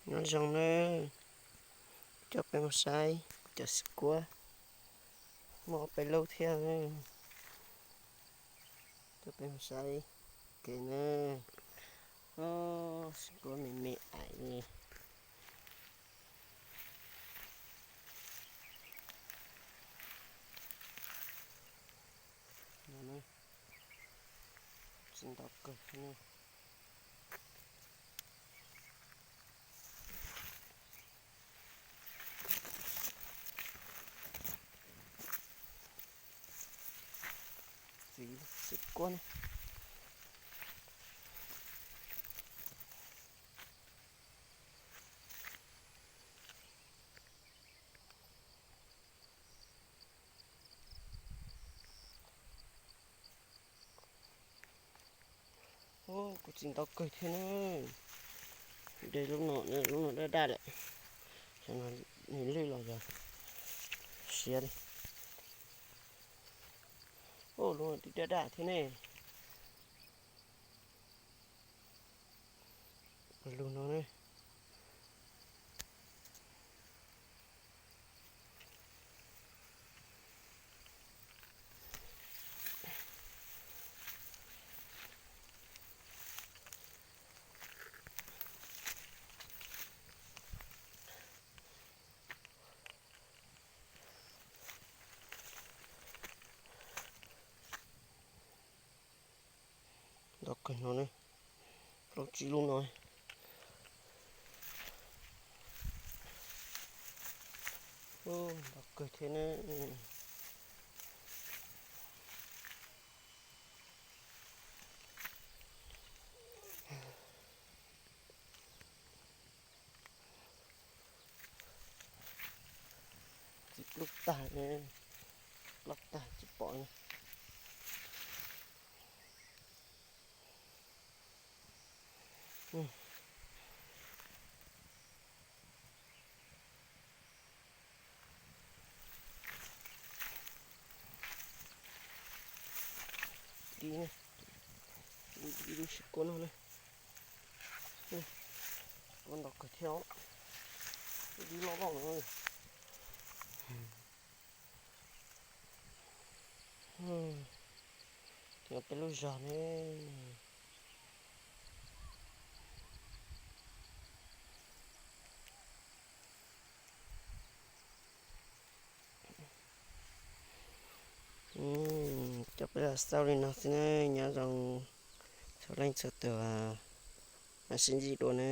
Nyob zoo nawb, coj peb mus saib kuv cov xwb kuab, muaj ob peb lub thiab. Coj peb mus saib kev nawb. Xwb kuab me me ais li. Txiv ntau kawg thiab. Txiv xwb kuab ne. Kuv txiv ntau kawg thiab na. De lub no, lub no daj daj lawm. Xyov no nws lwj los yog siav li. Lub no twb daj daj thiab ne. Lub no ne. Ntau kawg no ne, plaub tsib lub no. Ntau kawg thiab ne. Txiv plub tag ne, plub tag tsis pom ne. Dib, dib lub xwb kuab no ne. Kuab ntau kawg thiab, dib loj loj no. Peb lub zog ne. Coj peb los xauj li no xwb na, nyob zoo txhua leej txhua tus, mam sib ntsib dua na.